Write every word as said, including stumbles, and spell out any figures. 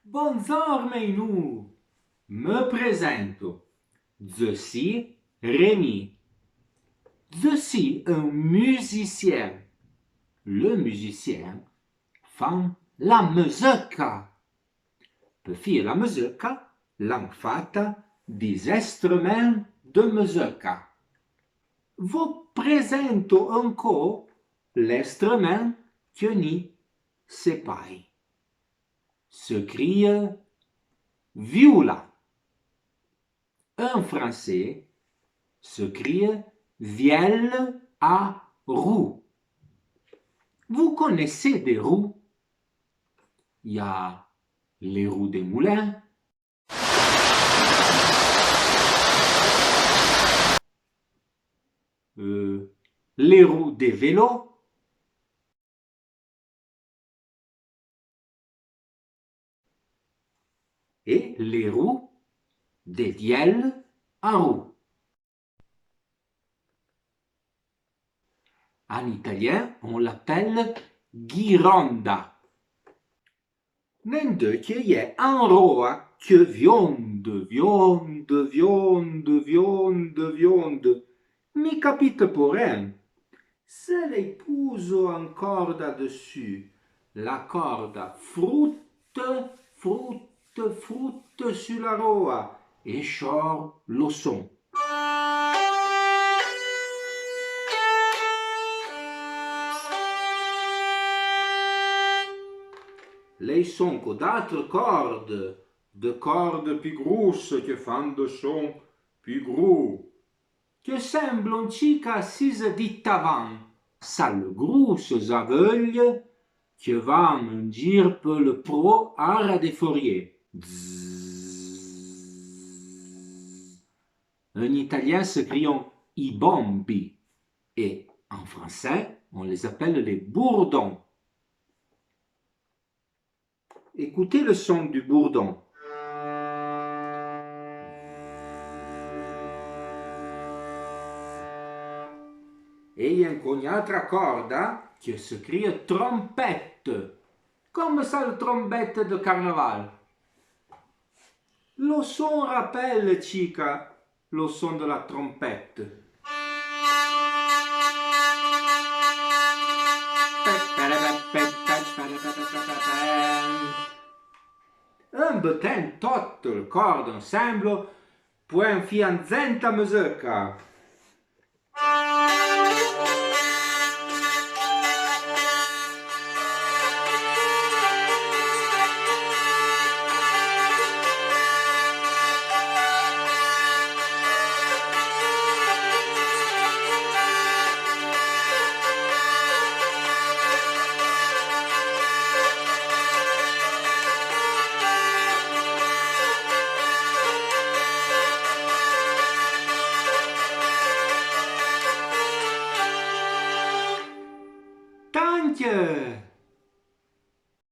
Bondzor mèinoù, me prézento. Dze si Rémi. Dze si un muzicien. Le muzicien fan la mezeucca. Pe fie la mezeucca, l'an fata di estremèn de mezeucca. Vo prézento euncò l'estremèn que n'i se pai. Se crie vioula. En français, se crie vielle à roue. Vous connaissez des roues ? Il y a les roues des moulins, euh, les roues des vélos, et les roues des vielles à roue. En italien, on l'appelle ghironda. N'en dé que y è en roa que vionde, vionde, vionde, vionde, vionde. Mi capite po ren. Se lèi pouzo en corda dessu, la corda froute, froute, froute su la roa e chor lo son. Lèi son co d'atre corde, de corde pi grousse que fan de son pi grou. Que semblon chica sise di tavan. Sale grousse aveuille que van en gir pe le pro ara de forié. Zzz. En italien se crion i bombi et en français on les appelle les bourdons. Écoutez le son du bourdon. E y è euncò n'atra corda que se crie trompette, comme sale trombette de carnaval. Lo son rappelle chica lo son de la trompette. En betten totte le corde ensemblo, pouèn fie en dzenta mezeucca. Tanque!